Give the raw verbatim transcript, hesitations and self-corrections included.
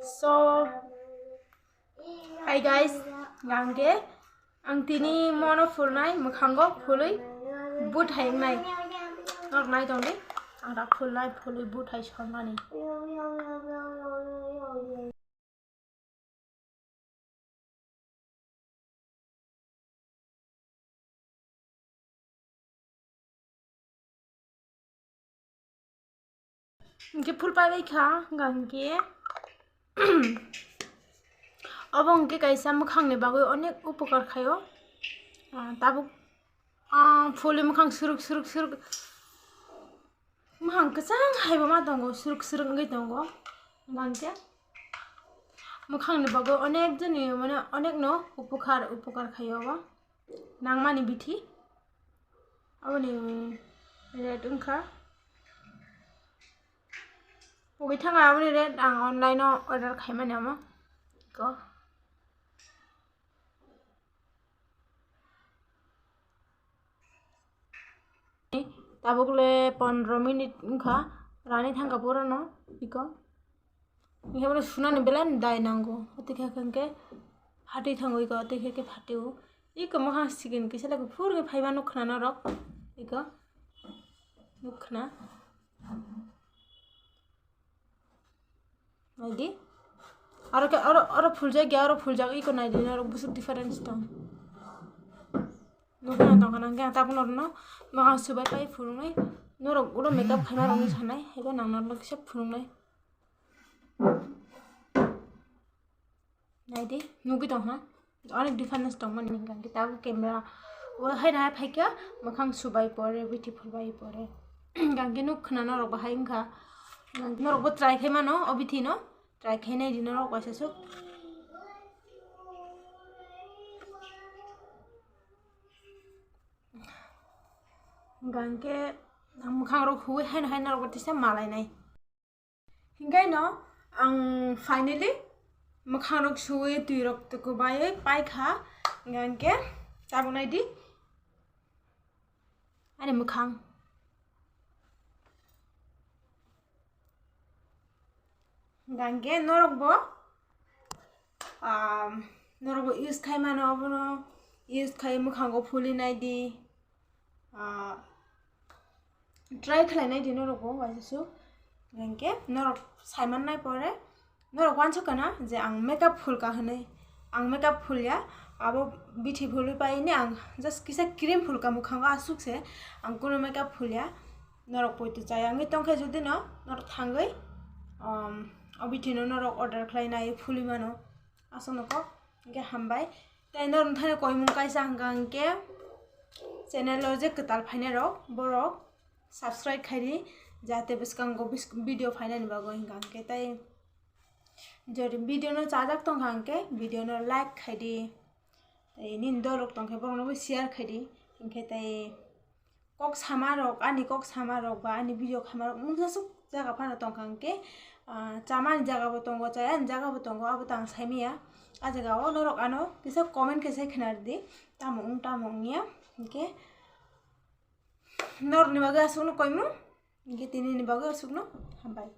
So, hi guys, gangke ang tini mono phulnai, mwkhango phului but hai wngnai. Nok nai tongdi, ang da phulnai, phului but hai sonmani. Hingke phul pai bai kha, hingka hingke obo hingke kaisa mwkhangni bagwi onek upokar khaio. Ah, tabuk, ah, phulwi mwkhang suruk, suruk, suruk, mwkhang kwchang haibo ma tongo, suruk, suruk wngwi tongo. Hingka hingke mwkhangni bagwi onek joni, mane, onekno upokar, upokar khaio obo. Nangmani bithi. Aboni rate wngkha. Pogwi thanga aboni rate ang online o order khaimani omo. Iko. Tabuk le pondro minute wngkha. Rani thangkha pura no. Iko. Hingke bono sunani belai no dai nango. Tei khe hingke phatwi thango iko, tei khe phatwi o. Iko mwkhang sikin kisa le kuphur khe phaiba nuk khna norok. Iko. Nuk khna. Naidi. Aro khe, aro, aro phuljak ya, aro phuljak iko naidi norok busuk difference tong. Nuk khna tong khna hingke tabuk norokno mwkhang subai pai phunuknai. Norok ulo makeup khaima rokni sanai. Iko nang norokno kisa phunuknai. Naidi, nugwi tong ha. Onek difference tongmani hingka hingke tabuk camera o haino hai phaikha, mwkhang subai pore, bithi phulbai pore. Hingka hingke nuk khna norok bahai wngkha. Norokbo try khaimano, o bithi no. Try khainai di norok waisa suk. Hingka hingke mwkhang rok huwi haino hai norokbo tisa malainai. Hingkaino ang finally mwkhangrok suwi, twirok tukubai paikha, hingkhe tabuk naidi ani mwkhang. Hingkhe norokbo, ah, norokbo use khai mano, obono use khai mwkhango phuli naidi. Ah, try khlainai di norokbo waisa suk. Hingkhe norok saiman nai pore norok uansuk kana je ang makeup phulka hinui. Ang makeup phulya, abo bithi phulwi paini ang just kisa cream phulka mwkhango asuk se, ang kunu makeup phulya. Norok poito chaya wngwi tongkhe jodi no norok thangwi, um, o bithi no norok order khlainai phulwi mano. Aswkno kok, hingkhe hambai. Tei norok thani koimung kaisa hwnka hingkhe channel o je kwtal phainai rok, borok subscribe khaidi, jate bwskango bis-, video phainani bagwi hwnka hingkhe. Tei jodi video no chajak tongkha hingkhe video no like khaidi. Tei nini dol rok tongkhe borok no bo share khaidi. Hingkhe tei kok sama rok, ani kok sama rok ba ani video khama rok mungsa suk jaga phano tongkha hingkhe, ah, chamani jaga bo tongo, chayani jaga bo tongo, abo tang saimaya. A jaga o norok ano kisa comment khe sai khna rwdi, tamo wng tamo wngya. Hingkhe norokni bagwi aswkno koimung, hingkhe tinini bagwi aswkno hambai.